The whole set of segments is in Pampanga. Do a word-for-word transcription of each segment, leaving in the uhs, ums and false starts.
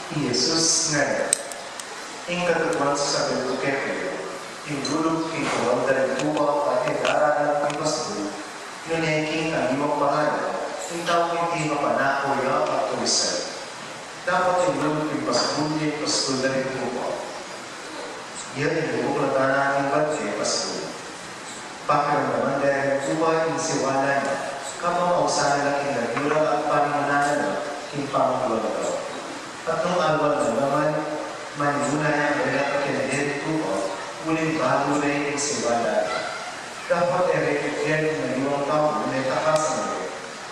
I Jesus ngeni, ing katutuan sasabian ku kekayu, ing lulub king kolor da ring tupa at e daralan king pasbul, nune king aliwang paraya, ing tau ing mapanako ya at tulisan. Dapot ing lulub king pasbul, ing pasbul da ring tupa. Iya ing lubuk labanan ning bante pasbul. Pakiramdaman da ring tupa ing siwala na, kabang ausan na la king lagyu ra at panimunan na la king pamagwalda. At nung alwal na naman, manimuna yang e na pakiramdaman ring tupa, uling balu na ing siwala na. Dapot e re kukyan ing aliwang tau, nune takasan na,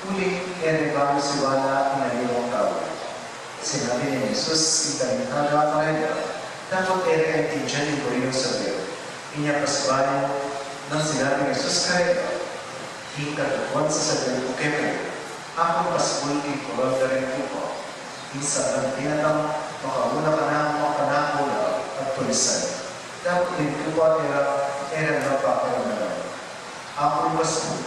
uling e re balu siwala ing aliwang tau. Sinabi nang Jesus, ing talinghaga karela, dapot e re aintindian ing buri nang sabian. Inya pasibayu nang sinabi nang Jesus karela, ing katutuan sasabian ku kekayu, aku ing pasbul king kolor da ring tupa. Ing salang binatang makauna kanaku, makapanako la at tulisan. Dapot ing tupa e ra, e ra na pakiramdaman. Aku ing pasbul.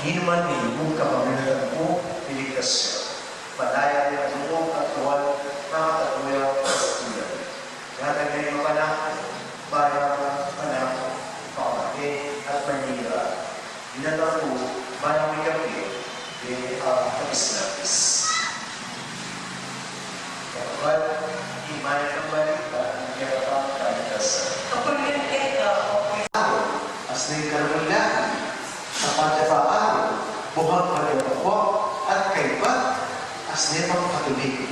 Ninuman ing lugud kapamilatan ku, liligtas ya. Malaya ing lugud at luwal, makataguyang kasakitan. Dapot e mapanako, bayang manako, pamate at manira. Binatang ku, bayang mikapit, de a kapis-kapis. Kapat, ing mayap a balita ning kekatang kaligtasan. Kapurian keka, O Kristo. Aru, asne ing karagul lagi, kapatya pa aru, buhag pa ing awa, at kaybat, asne pang patubig.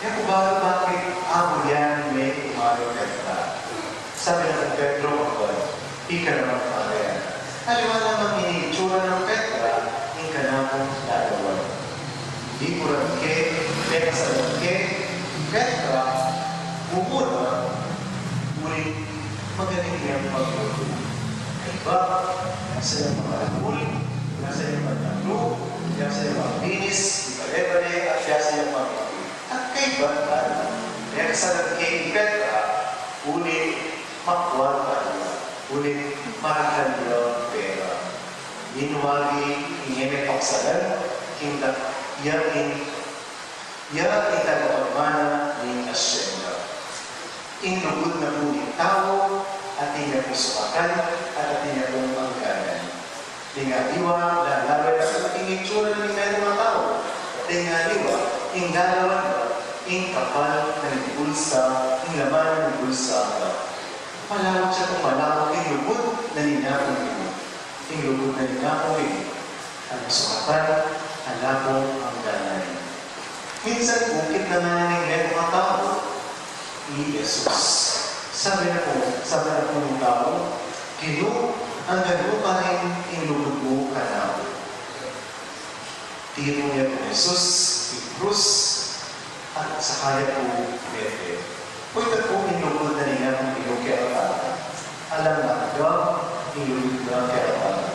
E ku balu bakit aru yang me umaru keta. Sabi na kang Pedro, Kapat, ika naman pare. Aliwa na mang ini itsura nang Petra, ing kanakung lalawan. Likuran ke, pekasalan ke, Petra, mumura, uling magaling yang magluto. Kaybat, yang sayang makalakul, yang sayang magluto, yang sayang maglinis, ibale-bale, at yang sayang magluto. At kaybat, pekasalan ke, Petra, uling makuan tayu, uling marakal ya pera. Ninu wari ing e me pakasalan, king da-, ya ing, ya ing tagapagmana ning asyenda. Ing lugud na pu ning tau, atin ya pung sukatan, at atin ya pung angganan. Deng aliwa, lalawen na pu ing itsura ning metung a tau. Deng aliwa, ing lalawen na, ing kapal na ning bulsa, ing laman na ning bulsa na. Malawak ya pung malawak ing lugud na ning yapung ini. Ing lugud na ning yapung ini, ala sukatan, ala pung angganan. Minsan, bukit na ngana ning metung a tau, i Jesus. Sabi na pu, sabi na pu ning tau, Ginu, anggan mu pa rin ing lugud mu kanaku. Tinu ya pu Jesus ing krus, at saka ya pu mete. Oytan pu ing lugud na ning Ginu kekatamu. Alang angga ing lugud na kekatamu.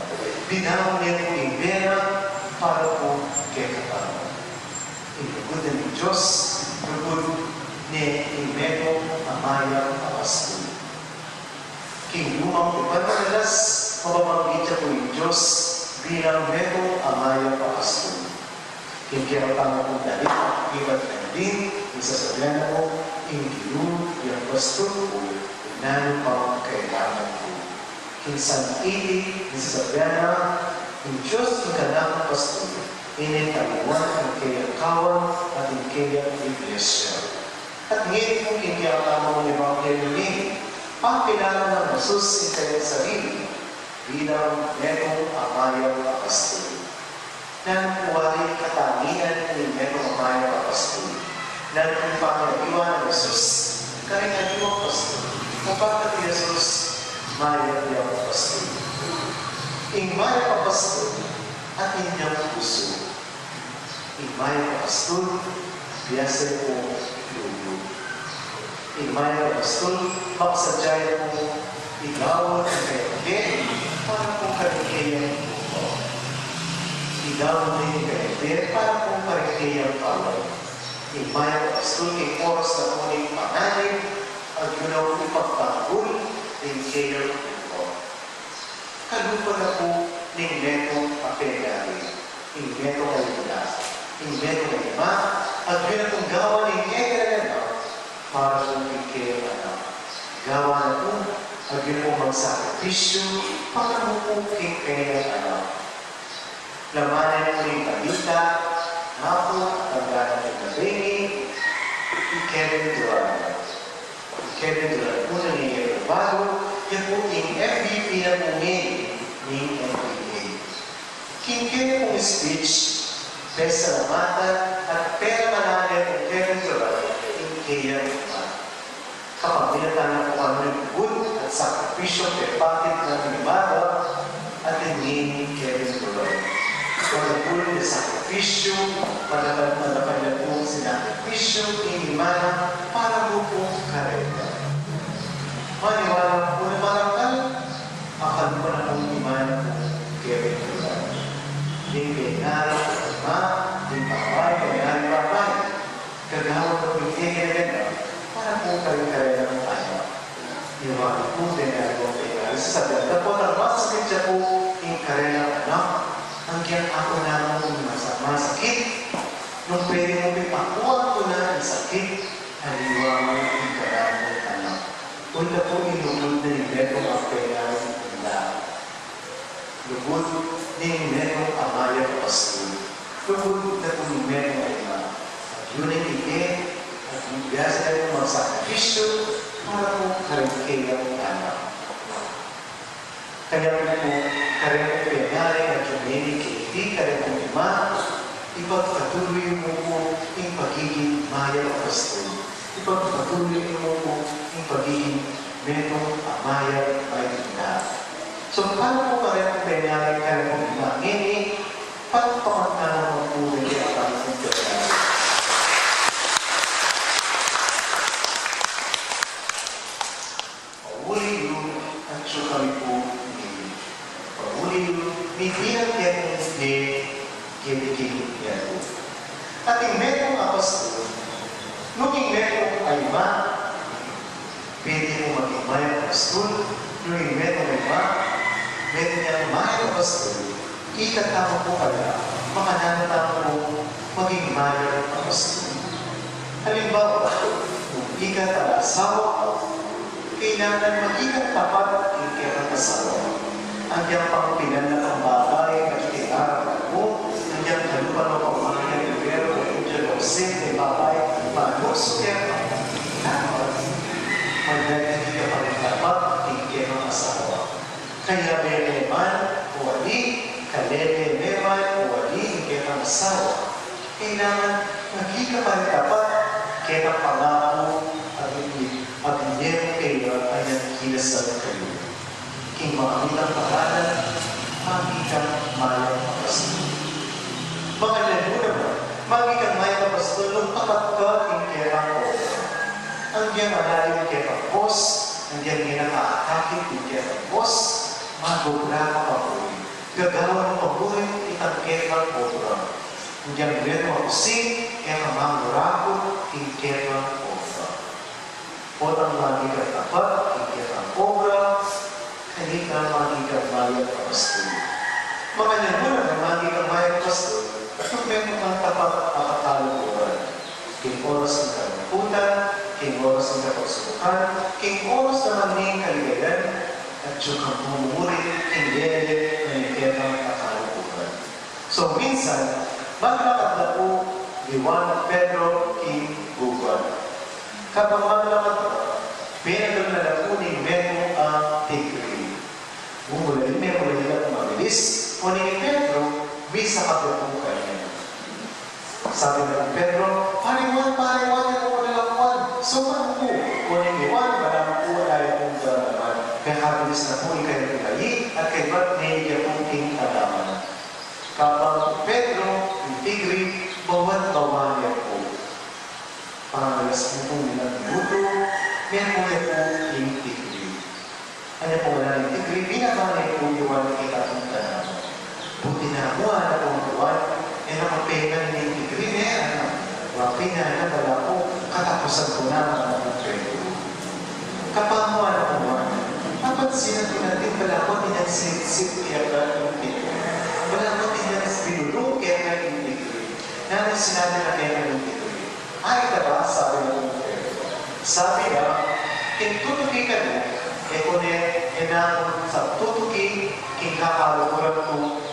Binawi ne pu ing bie na para pu kekatamu. Ing lugud na ning Dios, lugud ne ing metung a mayap a pastul. King lumang tipan madalas, mababanggit ya pu ing Dios bilang metung a mayap a pastul. King kekatamu pung dalit, ibat na din, ing sasabian na pu, ing Ginu yang pastul ku, nanu pang kailangan ku. King San eighteen, ing sasabian na, ing Dios ing kanakung pastul, ine taliwan ing keyang kawan at ing keyang iglesia. At ngeni pu king kekatamung ebanghelyu ngeni, pakilala nang Jesus ing kayang sarili bilang metung a mayap a pastul. Nanu pu wari ing katangian ning metung a mayap a pastul? Nanu pu ing pamagaliwa nang Jesus karing aliwang pastul? Kapatad, i Jesus mayap yang pastul. Ing mayap a pastul atin yang pusu. Ing mayap a pastul, biasa ya pung lulu. Ing mayap a pastul, makasadya ya pung igawan ing kayang bie para pung karing keyang tupa. Igawan ne ing kayang bie para pung karing keyang kawan. Ing mayap a pastul, king oras na pu ning panganib, agyu na pung ipagtanggul ing keyang tupa. Kalupa na pu ning metung a pegali, ing metung a ibla, ing metung a ima, agyu na pung gawan ing e kayang kayang anak. Gawan na pu, agyu pung magsakripisyu para mu pu king kayang anak. Laman na pu ning balita, naku, at ang ganang king gabing ini, i Kevin Durant. I Kevin Durant pu, nung iya balu, iya pu ing M V P na pu ngeni ning N B A. King kayang speech, pesalamatan at pepamalaman ning Kevin Durant ing kayang ama. Kapamilatan na pu kanu ning lugud at sakripisyu pepakit na ning ama at ning Kevin Durant. Ing lugud at sakripisyu, malapad, malapad na pu sinakripisyu ning ama para pu kareta. Maniwala pu na marakal, akalupa na pu ning ama ning Kevin Durant. Ning pengaral ning ama, ning babai, ning babai. Gagawan na pu ing kayang anak para pu karing karelang anak. Iwa pu, pengaral pu, pengaral. Sasabian da pu, masakit ya pu ing karelang anak. Anggiyang aku namu ing masa-, masakit. Nung pwede mu pin pakuan ku na ing sakit, aliwa mu ing karelang anak. Uling pu, ing lugud na ning metung a pengaral ning Dios. Lugud ning metung a mayap a pastul. Lugud na pu ning metung a ima. Agyu na ing ige, agyu, biasa na pu magsakripisyu para pu karing kayang anak. Kaya pu, karing pengaral a agyu ngeni keti, karing ima, ipagpatuloy mu pu ing pagiging mayap a pastul. Ipagpatuloy mu pu ing pagiging metung a mayap a ina. So, para pu karing pengaral, karing ima ngeni, palakpakan tana pu ring ating Ginu. Pauli yu, atyu kami pu ngeni. Pauli yu, mibie kekami pu, keti king yatu. At ing metung a pastul, nung ing metung a ima, pwede mu maging mayap a pastul, nung ing metung a ima, metung yang mayap a pastul, ika tamu pu kaya, makananu tamu pu maging mayap a pastul. Halimbawa, nung ika talasawa, kailangan maging tapat king kekang asawa. Anggiyang pangpilan na kang babai, maging arap mu, anggiyang kalupa na pamayan, pero kung anggiyang ausente babai, manukso keka, dapat maging ka pa rin tapat king kekang asawa. Kalele me man o ali, kalele me man o ali ing kekang asawa, kailangan maging ka pa rin tapat kekang pangaku a bini-, a binie mu keka anyang kinasal kayu. King makanitang paralan, maging kang mayap a pastul. Makanyan mu naman, maging kang mayap a pastul nung tapat ka king kekang obra. Anggiyang malalim ing kekang bos, anggiyang e na kaakakit ing kekang bos, mag-obra ka pa pu rin. Gagawan mu pa pu rin itang kekang obra. Anggiyang metung a kusing, e ka mangurakut king kekang obra. Potang maging kang tapat king kekang obra, kanita maging kang mayap a pastul. Makanyan mu naman maging kang mayap a pastul nung metung kang tapat a kakaluguran. King oras ning kalungkutan, king oras ning kapagsubukan, king oras naman ning kaligayan, atyu kang pumuri king lele na ning kekang kakaluguran. So, minsan, maglakad na pu i Juan at Pedro king gubat. Kabang maglakad na, penagul na la pu ning metung a tigri. Mumulayin, mumulayin la pu mabilis, kuning i Pedro, misakab la pu kanyan. Sabi na ning Pedro, "Pari Juan, Pari Juan, e ku mu na lakwan." So, paano pu? Kuning i Juan, balamu pu ala ya pung daramdaman. Kaya kabilis na pu ing kayang bulayi, at kaybat ne ya pu ing kalaman. Kabang i Pedro, ing tigri, bawat bawan ya pu. Pangalas mu pu ing minutu, metung ya pu ing tigri. Anya pu ngana ning tigri, binaba ne pu i Juan king kekang tanaman. Buti na mu, ngana pu ning Juan, e na kapengan ning tigri ne, ngana. Wa pin, ngana, balamu katapusan ku na, ngana ning Pedro. Kapamua na pu, ngana. Napansin na pu natin, balamu atin yang sinipsip keka ning tigri. Balamu atin yang binulung keka ning tigri. Nanu ing sinabi na keka ning tigri? Ay, ita ba, sabi na pu ning Pedro. Sabi na, king tutuki kanu, e ku ne, e na ku sa tutuki king kakaluguran ku,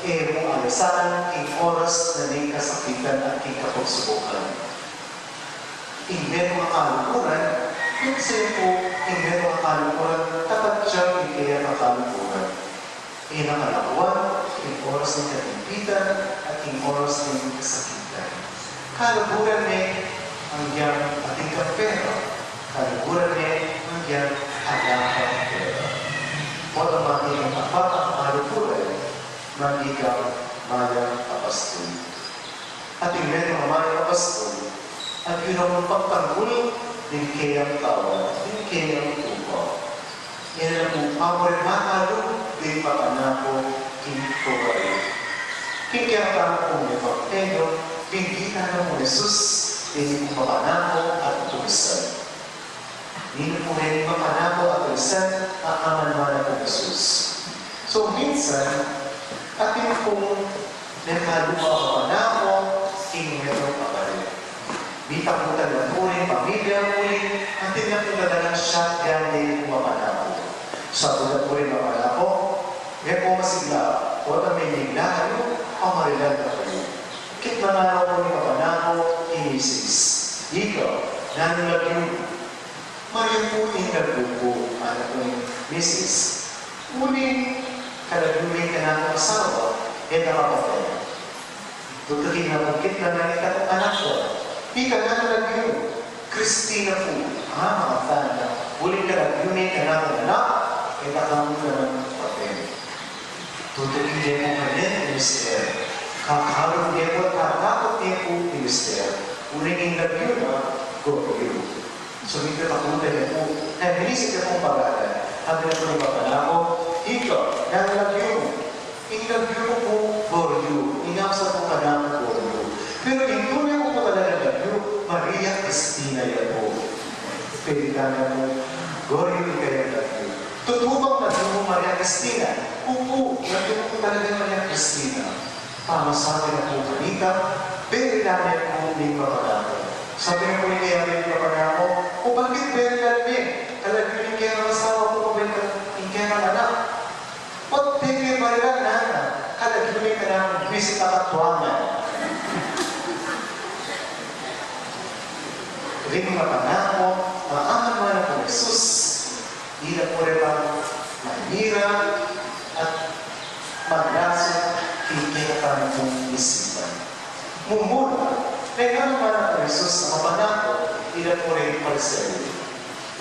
e mu alasan king oras na ning kasakitan at king kapagsubukan. Ing metung a kaluguran, minsan pu, ing metung a kaluguran, tapat ya king keyang a kaluguran. E na kalakuan king oras ning katimpitan at king oras ning kasakitan. Kaluguran ne, anggiyang atin kang pera. Kaluguran ne, anggiyang ala kang pera. Potang mandi kang tapat a kaluguran, mandi kang mayap a pastul. At ing metung a mayap a pastul, atiu na pung pagtanggul ning keyang kawad, ning keyang tupa. E na pu pamuri makalung ding papanako king turay. King kekatamung ebanghelyo, binggit na nang Jesus ding papanako at tulisan. Ninu pu reng papanako at tulisan a amanman na nang Jesus? So, minsan, atin pung mekalupa a papanako king metung a paret. Mitakutan na pu ring pamilya, uling atin na pu talagang siyat ya ing papanako. Sabi na pu ring papanako, e ku masigla, o ta me ning layu, pamarilan na kayu. Kit mananu pu ning papanako king misis, ika, nanung lagyu? Maryang pu ing lagyu ku, ngana ning misis. Uling kalagyu me ing kanakung asawa, e na kapatay. Tutukin na pu kit na ngan ing kanakung anak, ika, nanung lagyu? Christina pu. A, makatanda. Uling kalagyu me ing kanakung anak, e na kamu naman kapatay. Tutukin ne pu keni i mister. Kakalung ne pu, katakut ne pu i mister. Uling ing lagyu na, Goryu. So, mitakutan ne pu. Kaya minisip ne pung pagana. Sabi na pu ning papanako, ika, nanung lagyu? Ing lagyu ku pu, Goryu. Ing apsan pu kanaku, Goryu. Pero ing tune ku pu talagang lagyu, Maria Cristina ya pu. Pwede na pu, Goryu, ika yang lagyu. Tutu bang lagyu mu, Maria Cristina? Opu, lagyu ku pu talaga, Maria Cristina. Pamasabi na pu kanita, berilan ne pu ning papanako. Sabi na pu ning papanako, o bakit berilan me? Kalagyu ning kekang asawa ku, kabud ning kekang anak. Ot peke barilan, nana, kalagyu me ing kanakung bisita katuangan. Ring papanako a amanman na nang Jesus, ila pu reng manyira at maglasu king kekatamung isipan. Mumuna, ring amanman na nang Jesus a papanako, ila pu reng Pariseo.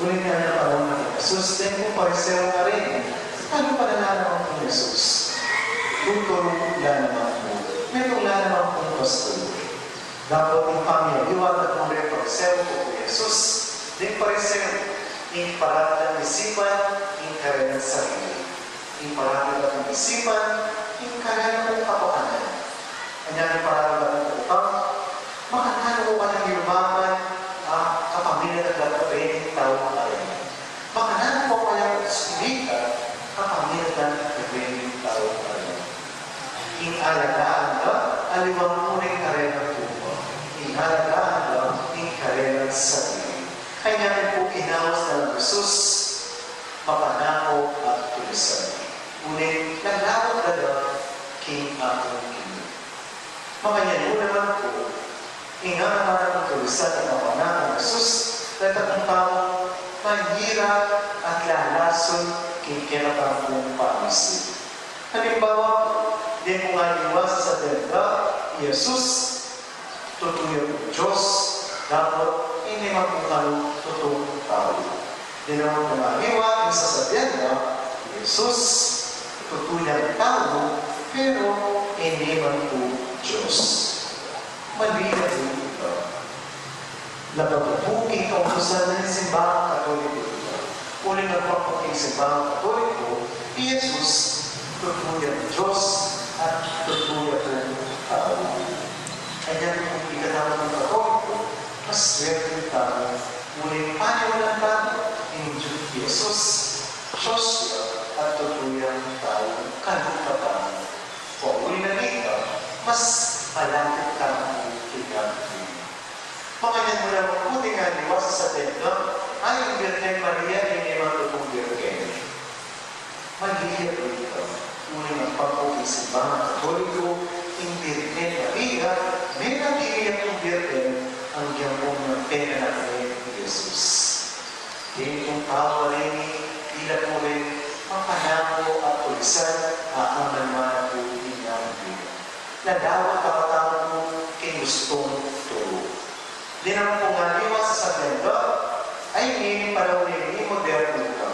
Uling nanu ing panaun na ning Jesus deng Pariseo a reni? Anu pa la naman pu ning Jesus? Tuturu la naman pu. Metung la naman pung pastul. Dapot ing pamialiwa na pu reng Pariseo king Jesus, deng Pariseo, ing parati lang isipan ing karelang sarili. Ing parati lang isipan ing karelang kapakanan. Anya ing parati lang utang, makananu ku kayang yumaman, a, kapamilatan deng tau a reni? Makananu ku kayang sumika, kapamilatan deng tau a reni? Ing alagaan da, aliwa mu ring karelang tupa. Ing alagaan da, ing karelang sarili. Kaya pu inaus na nang Jesus, mapanako at tulisan. Uling lalaut da la king atin. Makanyan mu naman pu, ing amanman na nang tulisan a pamanako nang Jesus, deta kung taung manyira at lalasu king kekatamung pamisip. Halimbawa, deng kung aliwa, sasabian da, i Jesus, tutu ya pung Dios, dapot e ne man pu kanu tutung tau. Deng kung aliwa, ing sasabian da, i Jesus, tutu yang tau, pero e ne man pu Dios. Mali ya pu ita. Labat pu king kautusan ning simbang Katoliko ita. Uling agpang king simbang Katoliko, i Jesus, tutu yang Dios at tutu ya pung tau. Kaya pu king kekatamung Katoliko, maswerteng tau, uling paniwalan tau ning Jesus, Dios ya at tutu yang tau, kalupa tau. Pauli na nita, mas malapit tau kekang Ginu. Makanyan mu naman pu ding aliwa sa sabian da, ay, ing Birhen Maria, ing e man tutung Birhen. Mali ya pu ita. Uling ing pampansimbang Katoliko, ing Birhen Maria, menatili yang Birhen, anggiyang pu penganak ne i Jesus. Ding tau karin, ila pu rin, mapanaku at tulisan, a aman man pu ing Birhen. Lalawan tau king gustung turu. Dinan pung aliwa sa sabian da, ay, ngeni panaun ini modernu na.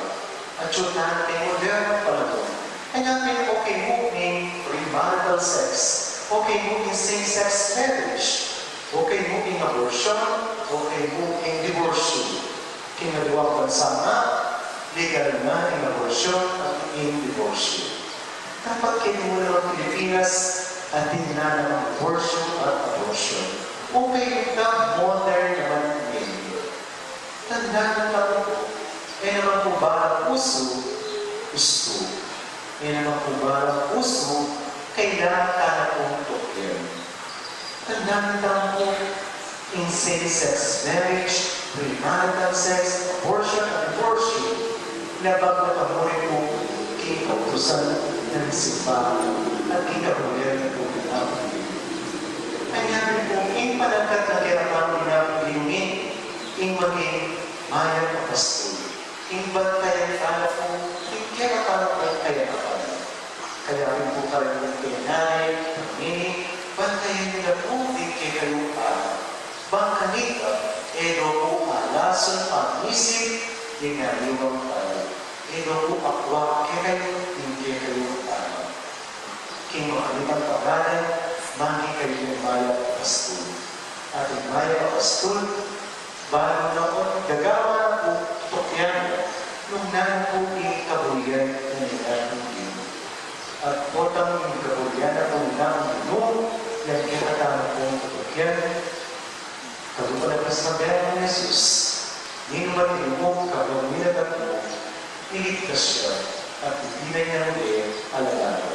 Atyu tana king modernung panaun. Kaya pin okay mu ing premarital sex, okay mu ing same-sex marriage, okay mu ing abortion, okay mu ing diborsyu. King aliwang bansa nga, legal na ing abortion at ing diborsyu. Dapat keni mu naman Pilipinas, atin na ing diborsyu at abortion. Okay, modern naman ini. Tandaan tala pu, e naman pu balang usu, ustu. E naman pu balang usu, kailangan tana pung tukyan. Tandaan tala pu, ing same-sex marriage, premarital sex, abortion, at divorce, labag na pamuri pu king kautusan ning simbahan at king kabulian pu ning Dios. Kaya pu, ing panagkat na kekatamu ning ing maging mayap a pastul. Ing bantayan tala pu ing kekatamu pung kayanapan. Kaya rin pu karin ning penay, ini, bantayan yu na pu ing kekayung anak. Bang kanita, e do pu alasun pangisip ning aliwang tau. E do pu akwak kekayu ing kekayung anak. King makanitang pangalan, manggi kayu mayap a pastul. At ing mayap a pastul, balu na pu gagawan na pu, tukyan, nung nanu pu ing kabulian na nila ning Ginu. At potang ing kabulian na pu nila ning Ginu, yang kekatamu pung tukyan, kalupa na pu sa bilang Jesus, ninuman ing lugud, kabang minagat mu, iligtas ya, at iti na yang e alalan.